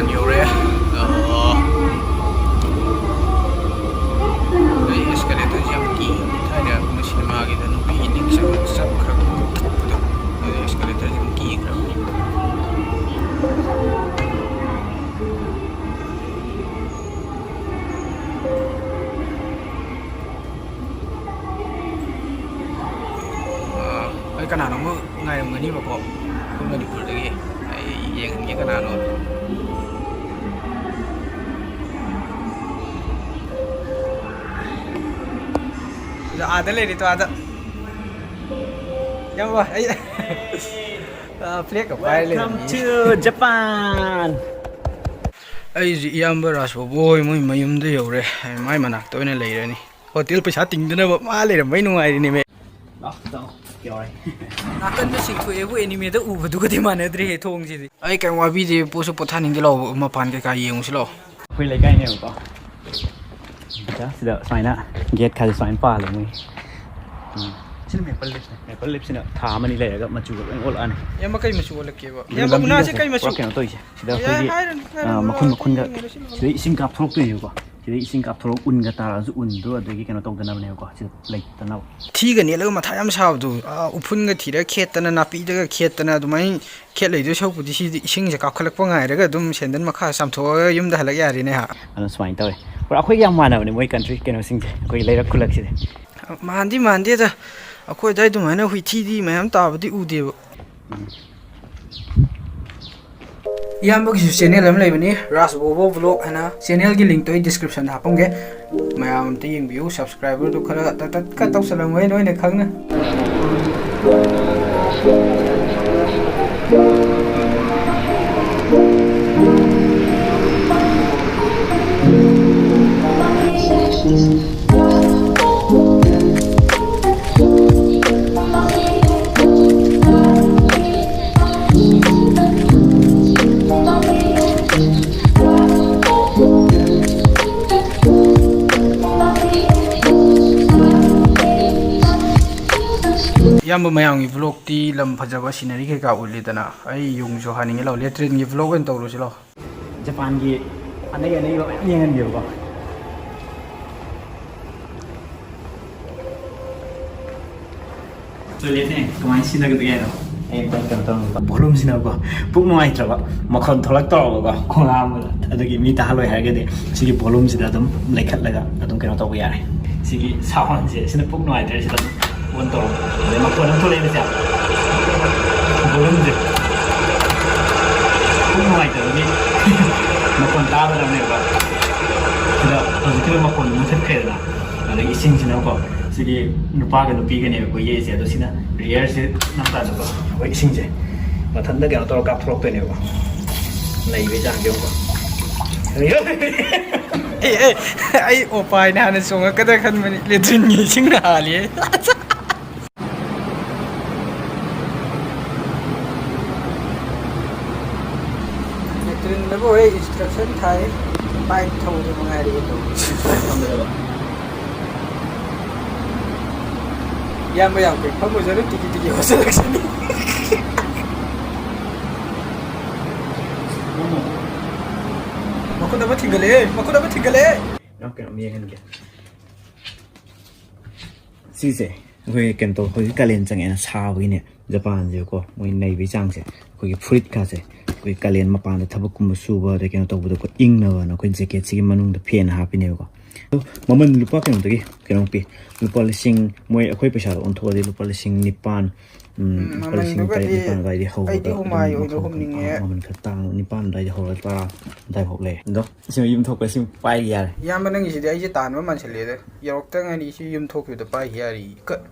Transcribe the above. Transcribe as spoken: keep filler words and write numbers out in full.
ꯌꯧꯔꯦ꯫ ꯑ, ꯑꯩ escalator ꯁꯦ ꯌꯥꯝ ꯀꯤ꯫ ꯊꯥꯏꯅ ꯑꯩꯈꯣꯏ ꯁꯤꯅꯦꯃꯥꯒꯤꯗ ꯅꯨꯄꯤ ꯂꯤꯛ ꯆꯠꯈ꯭ꯔꯒ ꯃꯨꯊꯠꯄꯗꯣ, ꯑꯗꯨ escalator ꯁꯦ ꯌꯥꯝ ꯀꯤꯈ꯭ꯔꯕꯅꯤ꯫ ꯑ, ꯑꯩ ꯀꯅꯥꯅꯣꯝ ꯉꯥꯏꯔꯝꯒꯅꯤꯕꯀꯣ, ꯑꯩꯈꯣꯏ ꯃꯅꯤꯄꯨꯔꯗꯒꯤ꯫ ꯑꯩ ꯌꯦꯡꯍꯟꯒꯦ ꯀꯅꯥꯅꯣ꯫ ꯁꯤꯗ ꯑꯥꯗ ꯂꯩꯔꯦ ꯇꯣ, ꯑꯥꯗ꯫ ꯏꯌꯥꯝꯕ, ꯑꯩ, ꯑ, flag ꯀ ꯄꯥꯏꯔ ꯂꯩꯔꯝꯃꯤ꯫ Welcome to Japan! ꯑꯩꯁꯦ ꯏꯌꯥꯝꯕ ꯔꯥꯖ ꯕꯣꯕꯣ ꯍꯣꯏ ꯃꯣꯏ ꯃꯌꯨꯝꯗ ꯌꯧꯔꯦ꯫ ꯃꯥꯏ ꯃꯅꯥꯛꯇ ꯑꯣꯏꯅ ꯂꯩꯔꯅꯤ꯫ ꯍꯣꯇꯦꯜ ꯄꯩꯁꯥ ꯇꯤꯡꯗꯅꯕ ꯃꯥ ꯂꯩꯔꯝꯕꯩ ꯅꯨꯡꯉꯥꯏꯔꯤꯅꯦꯃꯦ꯫ ꯂꯥꯛꯇꯧ ꯌꯧꯔꯦ꯫ ꯅꯥꯀꯟꯗ ꯁꯤꯡꯊꯣꯛꯑꯦꯕꯨ, anime ꯗ ꯎꯕꯗꯨꯒꯗꯤ ꯃꯥꯟꯅꯗ꯭ꯔꯦꯍꯦ ꯊꯣꯡꯁꯤꯗꯤ꯫ ꯑꯩ ꯀꯩꯝ ꯋꯥꯕꯤꯗꯦ, ꯄꯣꯠꯁꯨ ꯄꯣꯊꯥꯅꯤꯡꯗꯦ, ꯂꯥꯛꯑꯣ ꯃꯄꯥꯟ ꯀꯩꯀꯥ ꯌꯦꯡꯉꯨꯁꯤ ꯂꯥꯛꯑꯣ꯫ ꯑꯩꯈꯣꯏ ꯂꯩꯀꯥꯏꯅꯦꯕꯀꯣ꯫ ꯁꯤꯗ, ꯁꯤꯗ ꯁꯨꯃꯥꯏꯅ gate ꯈꯔ ꯁꯨꯃꯥꯏꯅ ꯄꯥꯜꯂꯦ ꯃꯣꯏ꯫ ꯎꯝ꯫ ꯁꯤꯅ maple leaf ꯅꯦ꯫ Maple leaf ꯁꯤꯅ ꯊꯥ ꯑꯃꯅꯤ ꯂꯩꯔꯒ ꯃꯆꯨꯒ ꯂꯣꯏ ꯑꯣꯜꯂꯛꯑꯅꯤ꯫ ꯏꯌꯥꯝꯕ, ꯀꯩ ꯃꯆꯨ ꯑꯣꯜꯂꯛꯀꯦꯕ? ꯑꯗꯨ ꯏꯌꯥꯝꯕ, ꯂꯝꯕꯤꯁꯤꯅ ꯎꯅꯥꯁꯦ ꯀꯩ ꯄꯨꯔꯥ ꯃꯆꯨ? ꯀꯩꯅꯣ ꯇꯧꯔꯤꯁꯦ꯫ ꯁꯤꯗ ꯌꯥꯏ, ꯑꯩꯈꯣꯏꯒꯤ, ꯍꯥꯏꯔꯅꯨ, ꯍꯥꯏꯔꯅꯨ, ꯑ, ꯃꯈꯨꯟ ꯍꯥꯏꯔꯅꯨ, ꯃꯈꯨꯟꯒ ꯍꯥꯏꯔꯅꯨ, ꯍꯥꯏꯔꯅꯨ꯫ ꯁꯤꯗꯩ ꯏꯁꯤꯡ ꯀꯥꯞꯊꯣꯔꯛꯇꯣꯏꯅꯦꯕꯀꯣ꯫ ꯁꯤꯗꯩ ꯏꯁꯤꯡ ꯀꯥꯞꯊꯣꯔꯛ ꯎꯟꯒ ꯇꯥꯔꯛꯑꯁꯨ ꯎꯟꯗꯣ ꯑꯗꯒꯤ ꯀꯩꯅꯣ ꯇꯧꯗꯅꯕꯅꯦꯕꯀꯣ꯫ ꯁꯤꯗ ꯂꯩꯇꯅꯕ꯫ ꯊꯤꯒ ꯅꯦꯠꯂꯒ ꯃꯊꯥ ꯌꯥꯝ ꯁꯥꯕꯗꯣ, ꯑꯥ, ꯎꯐꯨꯟꯒ ꯊꯤꯔꯒ ꯈꯦꯠꯇꯅ, ꯅꯥꯄꯤꯗꯒ ꯈꯦꯠꯇꯅ, ꯑꯗꯨꯃꯥꯏꯅ ꯈꯦꯠ ꯂꯩꯗꯣꯏ ꯁꯔꯨꯛꯄꯨꯗꯤ ꯁꯤꯗꯤ ꯏꯁꯤꯡꯁꯦ ꯀꯥꯞꯈꯠꯂꯛꯄ ꯉꯥꯏꯔꯒ ꯑꯗꯨꯝ ꯁꯦꯟꯗꯟ ꯃꯈꯥ ꯆꯥꯝꯊꯣꯛꯑꯒ ꯌꯨꯝꯗ ꯍꯜꯂꯛ ꯌꯥꯔꯦꯅꯦ ꯍꯥ꯫ ꯑꯗꯨ ꯁꯨꯃꯥꯏꯅ ꯇꯧꯋꯦ꯫ ꯄꯨꯔꯥ ꯑꯩꯈꯣꯏꯒ ꯌꯥꯝ ꯃꯥꯟꯅꯕꯅꯦ ꯃꯣꯏ country ꯀꯩꯅꯣꯁꯤꯡꯁꯦ, ꯑꯩꯈꯣꯏꯒꯤ ꯂꯩꯔꯛ ꯈꯨꯂꯛꯁꯤꯗꯤ꯫ ꯃꯥꯟꯗꯤ ꯃꯥꯟꯗꯦꯗ, ꯑꯩꯈꯣꯏ ꯑꯗꯥꯏ ꯑꯗꯨꯃꯥꯏꯅ ꯍꯨꯏꯊꯤꯗꯤ ꯃꯌꯥꯝ ꯇꯥꯕꯗꯤ ꯎꯗꯦꯕ꯫ ꯎꯝ꯫ ꯏꯌꯥꯝꯕꯒꯤꯁꯨ channel ꯑꯃ ꯂꯩꯕꯅꯤ, ꯔꯥꯖ ꯕꯣꯕꯣ vlog ꯍꯥꯏꯅ꯫ Channel ꯒꯤ link ꯇꯣ ꯑꯩ description ꯗ ꯍꯥꯞꯄꯝꯒꯦ, ꯃꯌꯥꯝ ꯑꯝꯇ ꯌꯦꯡꯕꯤꯌꯨ꯫ Subscriber ꯗꯨ ꯈꯔ ꯇꯠ ꯇꯠ ꯈꯔ ꯇꯧꯁꯜꯂꯝꯃꯣꯍꯦ, ꯅꯣꯏꯅ ꯈꯪꯅ꯫ ꯏꯌꯥꯝꯕ, ꯃꯌꯥꯝꯒꯤ vlog ꯇꯤ ꯂꯝ ꯐꯖꯕ, scenery ꯀꯩꯀꯥ ꯎꯠꯂꯤꯗꯅ, ꯑꯩ ꯌꯨꯝꯁꯨ ꯍꯟꯅꯤꯡꯉꯦ ꯂꯥꯎ, latrine ꯒꯤ vlog ꯑꯣꯏꯅ ꯇꯧꯔꯨꯁꯤ ꯂꯥꯎ꯫ ꯖꯄꯥꯟꯒꯤ ꯑꯅꯩ ꯑꯅꯩꯕ ꯃꯌꯥꯝ ꯌꯦꯡꯍꯟꯒꯦꯕꯀꯣ꯫ ꯇꯣꯏꯂꯦꯠꯅꯦ, ꯀꯃꯥꯏꯅ ꯁꯤꯖꯤꯟꯅꯒꯗꯒꯦ ꯍꯥꯏꯅꯣ? ꯑꯩ ꯑꯝꯇꯪ ꯀꯩꯅꯣ ꯇꯧꯔꯝꯒꯦꯀꯣ꯫ ꯚꯣꯂꯨꯝꯁꯤꯅꯀꯣ ꯄꯨꯛ ꯅꯨꯡꯉꯥꯏꯇ꯭ꯔꯕ, ꯃꯈꯣꯟ ꯊꯣꯛꯂꯛꯇꯧꯔꯕꯀꯣ, ꯈꯣꯡ ꯍꯥꯝꯕꯗ, ꯑꯗꯨꯒꯤ ꯃꯤ ꯇꯥꯍꯜꯂꯣꯏ ꯍꯥꯏꯔꯒꯗꯤ ꯁꯤꯒꯤ ꯚꯣꯂꯨꯝꯁꯤꯗ ꯑꯗꯨꯝ ꯂꯩꯈꯠꯂꯒ ꯑꯗꯨꯝ ꯀꯩꯅꯣ ꯇꯧꯕ ꯌꯥꯔꯦ꯫ ꯁꯤꯒꯤ ꯁꯥꯎꯟꯁꯦ ꯁꯤꯅ ꯄꯨꯛ ꯅꯨꯡꯉꯥꯏꯇ꯭ꯔꯦ, ꯁꯤꯗ ꯑꯗꯨꯝ ꯑꯣꯟ ꯇꯧꯔꯣ꯫ ꯑꯗꯩ ꯃꯈꯣꯟ ꯑꯃ ꯊꯣꯛꯂꯛꯑꯦꯕꯁꯦ, ꯚꯣꯂꯨꯝꯁꯦ ꯄꯨꯛ ꯅꯨꯡꯉꯥꯏꯇꯕꯒꯤ ꯃꯈꯣꯟ ꯇꯥꯗꯅꯕꯅꯦꯕ꯫ ꯁꯤꯗ ꯍꯧꯖꯤꯛꯀꯤꯗꯣ ꯃꯈꯣꯟ ꯃꯨꯊꯠꯈ꯭ꯔꯦꯗꯅ, ꯑꯗꯒꯤ ꯏꯁꯤꯡꯁꯤꯅꯀꯣ, ꯁꯤꯒꯤ ꯅꯨꯄꯥꯒ ꯅꯨꯄꯤꯒꯅꯦꯕꯀꯣ ꯌꯦꯛꯏꯁꯦ, ꯑꯗꯣ ꯁꯤꯅ ꯔꯤꯌꯔꯁꯦ ꯅꯝꯀꯥꯟꯗꯀꯣ ꯑꯩꯈꯣꯏ ꯏꯁꯤꯡꯁꯦ ꯃꯊꯟꯇ ꯀꯩꯅꯣ ꯇꯧꯔꯒ ꯀꯥꯞꯊꯣꯔꯛꯇꯣꯏꯅꯦꯕꯀꯣ꯫ ꯅꯩꯕꯩ ꯆꯥꯡꯁꯦ ꯌꯦꯡꯉꯨꯀꯣ꯫ ꯑꯦ, ꯑꯦ, ꯑꯩ ꯑꯣꯄꯥꯏꯅ ꯍꯥꯟꯅ ꯆꯣꯡꯉꯛꯀꯗ꯭ꯔꯥ ꯈꯟꯕꯅꯤ, ꯂꯦꯇ꯭ꯔꯤꯟꯒꯤ ꯏꯁꯤꯡꯅ ꯍꯥꯜꯂꯤ꯫ ꯂꯦꯇ꯭ꯔꯤꯟꯗꯕꯨ ꯍꯣꯔꯦꯟ ꯏꯟꯁꯇ꯭ꯔꯛꯁꯟ ꯊꯥꯏ, ꯕꯥꯏꯛ ꯊꯧꯕꯗ ꯃꯉꯥꯏꯔꯦ ꯇꯧꯔꯤꯁꯦ꯫ ꯏꯌꯥꯝꯕ ꯌꯥꯝ ꯀꯨꯏ ꯐꯝꯃꯨꯖꯔꯨ, ꯇꯤꯀꯤ ꯇꯤꯀꯤ ꯍꯣꯠꯆꯜꯂꯛꯁꯅꯤ꯫ ꯃꯈꯨꯠ ꯑꯃ ꯊꯤꯡꯒꯠꯂꯛꯑꯦ, ꯃꯈꯨꯠ ꯑꯃ ꯊꯤꯡꯒꯠꯂꯛꯑꯦ꯫ ꯀꯩꯅꯣꯝ ꯌꯦꯡꯍꯟꯒꯦ꯫ ꯁꯤꯁꯦ ꯑꯩꯈꯣꯏ ꯀꯩꯅꯣ ꯇꯧ, ꯍꯧꯖꯤꯛ ꯀꯥꯂꯦꯟ ꯆꯪꯉꯛꯑꯦꯅ ꯁꯥꯕꯒꯤꯅꯦ, ꯖꯄꯥꯟꯁꯦꯀꯣ, ꯃꯣꯏ ꯅꯩꯕꯩ ꯆꯥꯡꯁꯦ, ꯑꯩꯈꯣꯏꯒꯤ ꯐꯨꯔꯤꯠꯀꯥꯁꯦ, ꯑꯩꯈꯣꯏ ꯀꯥꯂꯦꯟ ꯃꯄꯥꯟꯗ ꯊꯕꯛꯀꯨꯝꯕ ꯁꯨꯕ, ꯑꯗꯩ ꯀꯩꯅꯣ ꯇꯧꯕꯗꯀꯣ, ꯏꯪꯅꯕꯅ ꯑꯩꯈꯣꯏ ꯖꯦꯀꯦꯠꯁꯤꯒꯤ ꯃꯅꯨꯡꯗ ꯐꯦꯟ ꯍꯥꯞꯄꯤꯅꯦꯕꯀꯣ꯫ ꯑꯗꯣ ꯃꯃꯜ ꯂꯨꯄꯥ ꯀꯩꯅꯣꯗꯒꯤ ꯀꯩꯅꯣ ꯄꯤ, ꯂꯨꯄꯥ ꯂꯤꯁꯤꯡ, ꯃꯣꯏ ꯑꯩꯈꯣꯏ ꯄꯩꯁꯥꯗ ꯑꯣꯟꯊꯣꯛꯑꯗꯤ ꯂꯨꯄꯥ ꯂꯤꯁꯤꯡ ꯅꯤꯄꯥꯟ, ꯎꯝ, ꯎꯝ, ꯂꯨꯄꯥ ꯂꯤꯁꯤꯡ ꯇꯔꯦꯠ ꯃꯃꯜꯗꯨꯒꯗꯤ ꯅꯤꯄꯥꯟ ꯑꯗꯨꯋꯥꯏꯗꯒꯤ ꯍꯧꯕꯗ ꯑꯩꯗꯤ ꯍꯨꯃꯥꯏ ꯑꯗꯨꯝ ꯑꯣꯏꯅ ꯃꯈꯜ ꯃꯈꯜ ꯍꯨꯝꯅꯤꯡꯉꯦ꯫ ꯃꯃꯜ ꯈꯔ ꯇꯥꯡꯕ, ꯅꯤꯄꯥꯟ ꯑꯗꯨꯋꯥꯏꯗꯒꯤ ꯍꯧꯔꯒ ꯇꯔꯥ ꯑꯗꯨꯋꯥꯏꯐꯥꯎ ꯂꯩ꯫ ꯑꯗꯣ ꯁꯤꯃ ꯌꯨꯝ ꯊꯣꯛꯄ ꯁꯤꯃ ꯄꯥꯏꯒꯦ ꯌꯥꯔꯦ꯫ ꯏꯌꯥꯝꯕ, ꯅꯪꯒꯤꯁꯤꯗꯤ ꯑꯩꯁꯦ ꯇꯥꯟꯕ ꯃꯥꯟꯁꯤꯜꯂꯦꯗ꯫ ꯌꯧꯔꯛꯇ ꯉꯥꯏꯔꯤ, ꯁꯤ ꯌꯨꯝ ꯊꯣꯛꯈꯤꯕꯗ ꯄꯥꯏꯈꯤ ꯌꯥꯔꯤ꯫ ꯀ-